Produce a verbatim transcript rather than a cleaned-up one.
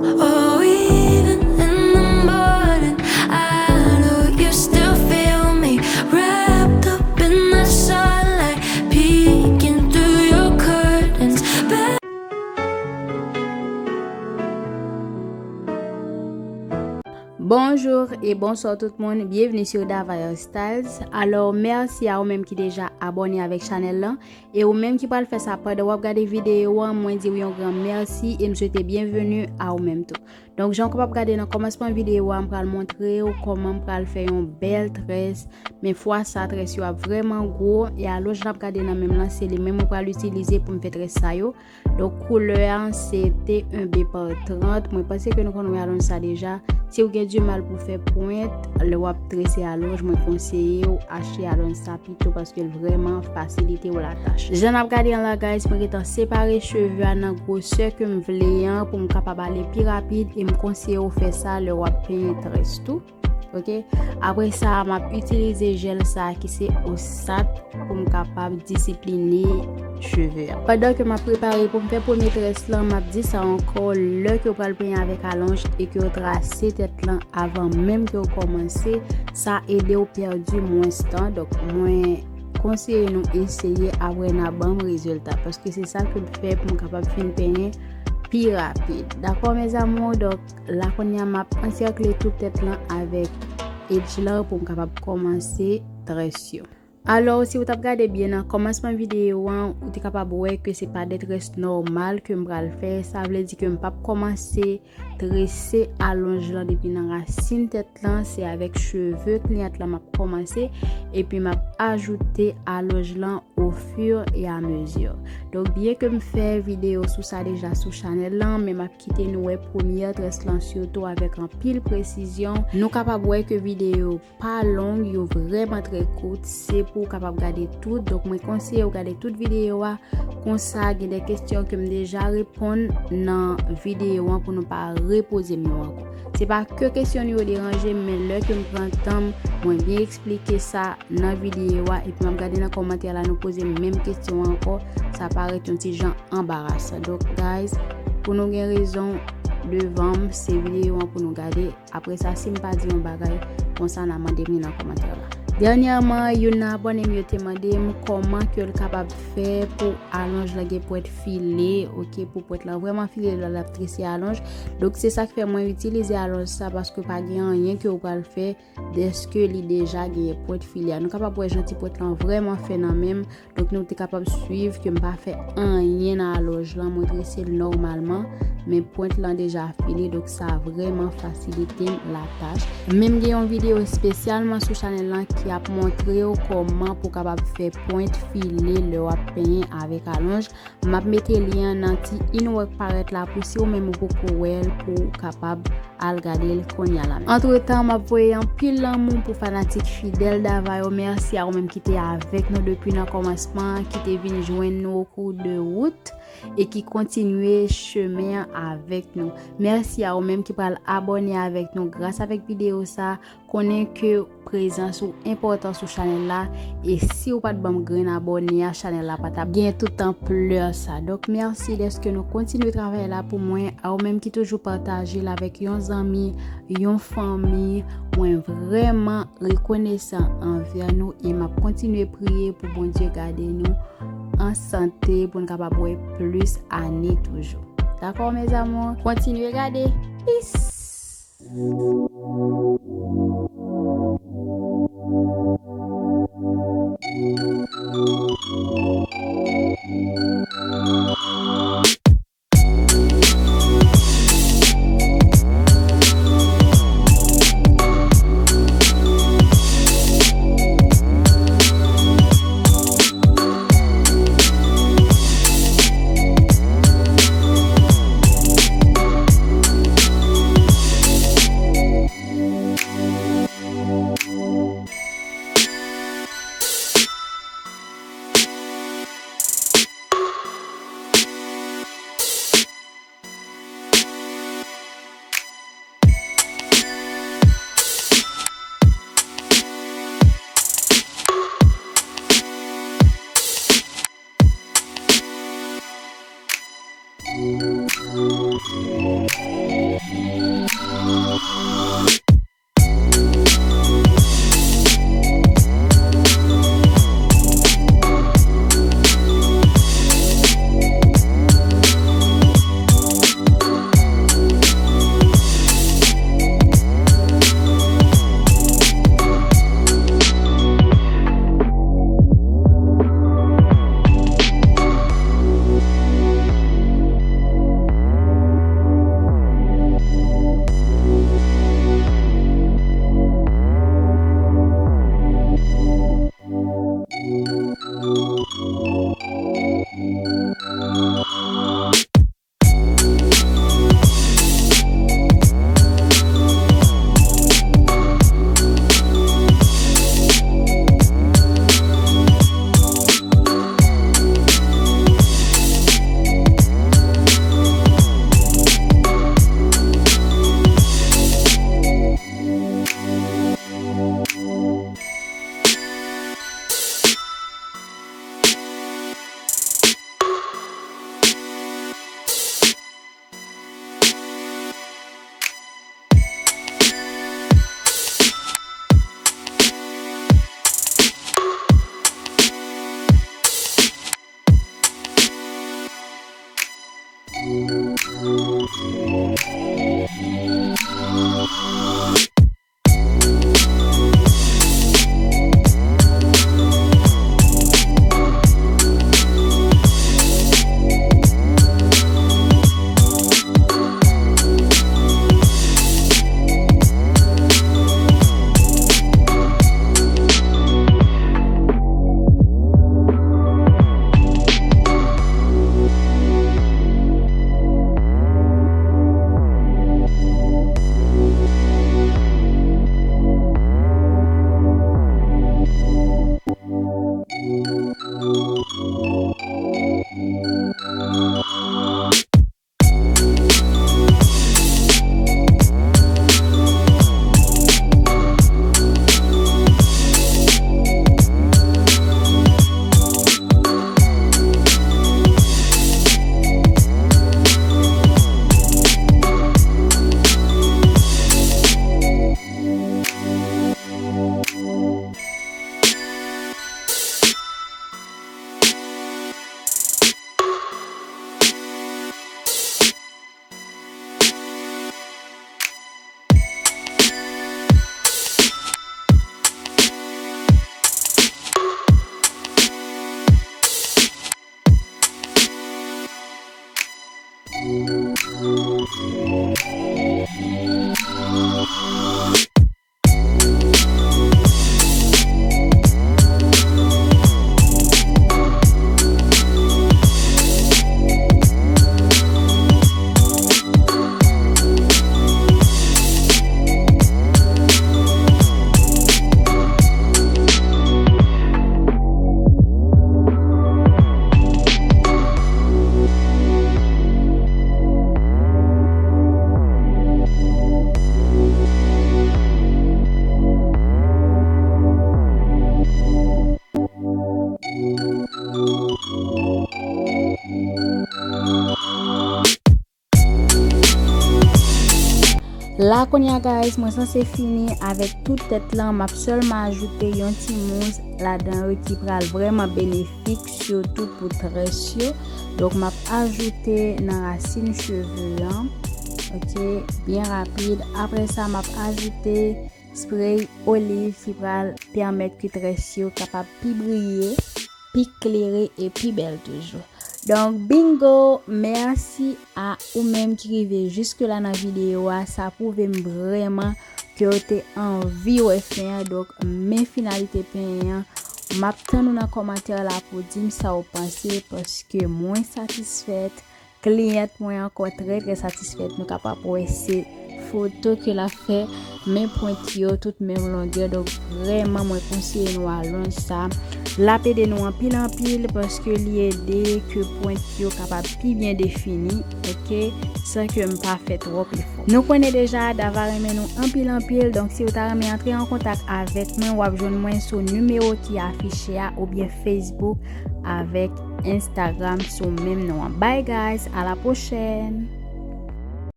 Oh, even in the morning, I know you still feel me wrapped up in the sunlight, peeking through your curtains. Bonjour et bonsoir tout moun, bienvenue sur Davailleur Styles. Alò, mèsi a ou menm ki deja abòne avèk chanèl lan. E ou menm ki pral fè sa pandan w ap gade videyo an, mwen di w yon gran mèsi e m swete byenveni a ou menm tou. Donk, jan w kapab gade nan kòmansman videyo a, m pral montre w kòman m pral fè yon bèl très, men fwa sa, très yo ap vrèman gwo, e alonj l ap gade nan men m lan, se li menm mwen pral itilize pou m fè très sa yo. Donk, koulè a, se T un B par trant. Mwen panse ke nou konn wè alonj sa deja. Si w gen dimal pou fè pwent, lè w ap trese alonj, mwen konseye w achte alonj sa pito paske l vrèman fasilite w latach. Jan n ap gade an la, guys, mwen gentan separe cheve a nan gwosè ke m vle an pou m kapab ale pi rapid e m konseye w fè sa lè w ap penyen très tou. Ok? Apre sa, m ap itilize jèl sa a ki se Osat pou m kapab disipline cheve a. Pandan ke m ap prepare pou m fè premye très lan, m ap di sa ankò, lè ke w pral penyen avèk alonj e ke w trase tèt lan avan menm ke w kòmanse, sa ede w pèdi mwens tan. Donk, mwen konseye nou eseye, apre n a ban m rezilta, paske se sa ke m fè pou m kapab fin penyen pi rapid. Dakò, mes amours? Donk, la kounye a, m ap ansèkle tout tèt lan avèk edge lan pou m kapab kòmanse très yo. Alò, si w t ap gade byen nan kòmansman videyo an, ou te kapab wè ke se pa de très nòmal ke m pral fè. Sa vle di ke m p ap kòmanse trese alonj lan depi nan rasin tèt lan. Se avèk cheve kliyant lan m ap kòmanse, epi m ap ajoute alonj lan au fur et à mesure. Donk, byen ke m fè videyo sou sa deja sou chanèl lan, men m ap kite nou wè premyè très lan sitou avèk anpil presizyon. Nou kapab wè ke videyo pa long, yo vrèman trè kout, se pou w kapab gade tout. Donk, mwen konseye w gade tout videyo a. Konsa, gen de kesyon ke m deja reponn nan videyo an pou nou pa repoze m yo ankò. Se pa ke kesyon nou yo deranje m, men lè ke m pran tan m, mwen byen eksplike sa nan videyo a, epi m ap gade nan kòmantè la, nou poze m menm kesyon an ankò, sa parèt yon ti jan anbarasan. Donk, guys, pou nou gen rezon devan m, se videyo an pou nou gade. Apre sa, si m pa di yon bagay, konsa n a mande m li nan kòmantè la. Dènyèman, youn nan abòne m yo te mande m kòman ke l kapab fè pou alonj lan gen pwent file, ok, pou pwent lan vrèman file lè l ap trese alonj. Donk, se sa k fè mwen itilize alonj sa, paske pa gen anyen ke w pral fè dèske li deja genyen pwent file a. Nou kapab wè jan ti pwent lan vrèman fè nan men m. Donk, nou te kapab swiv ke m pa fè anyen nan alonj lan, mwen trese l nòmalman, men pwent lan deja file, donk sa vrèman fasilite m latach. Men m gen yon videyo espesyalman sou chanèl lan ki ap montre w kòman pou w kapab fè pwent file lè w ap penyen avèk alonj. M ap mete lyen an nan ti inwè k parèt la pou si w menm ou poko wè l pou w kapab al gade l kounye a la menm. Antretan, m ap voye anpil lanmou pou fanatik fidèl Dava yo. Mèsi a ou menm ki te avèk nou depi nan kòmansman, ki te vin jwenn nou o kou de wout e ki kontinye chemen an avèk nou. Mèsi a ou menm ki pral abòne avèk nou gras avèk videyo sa. Konnen ke prezans ou enpòtan sou chanèl la, e si w pa t ban m grenn abòne a, chanèl la pa t ap gen tout anplè sa. Donk, mèsi dèske nou kontinye travay la pou mwen, a ou menm ki toujou pataje l avèk yon zanmi, yon fanmi, mwen vrèman rekonesan anvè nou e m ap kontinye priye pou Bondye gade nou an sante pou n kapab wè plis ane toujou. Dakò, mes amours? Kontinye gade. Peace! La kounye a guys, mwen sanse fini avèk tout tèt lan, m ap sèlman ajoute yon ti mous ladan yo ki pral vrèman benefik, sitou pou très yo. Donk m ap ajoute nan rasin cheve an, ok, byen rapid. Apre sa, m ap ajoute spray oliv ki pral pèmèt ke très yo kapab pi briye, pi klere e pi bèl toujou. Donk, bingo! Mèsi a ou menm ki rive jiske la nan videyo a. Sa pwouve m vrèman ke w te anvi wè fen an. Donk, men finalite penyen an. M ap tann ou nan kòmantè la pou di m sa w panse, paske mwen satisfèt. Kliyant mwen ankò trè, trè satisfèt. Nou kapab wè se foto ke l ap fè, men pwent yo tout menm longè. Donk, vrèman, mwen konseye nou alonj sa. L ap ede nou anpil, anpil, paske li ede ke pwent yo kapab pi byen defini, ok, san ke m pa fè twòp efò. Nou konnen deja, Dava renmen nou anpil, anpil. Donk, si w ta renmen antre an kontak avèk mwen, w ap jwenn mwen sou nimewo ki afiche a, oubyen Facebook avèk Instagram sou menm non an. Bye guys, à la prochaine!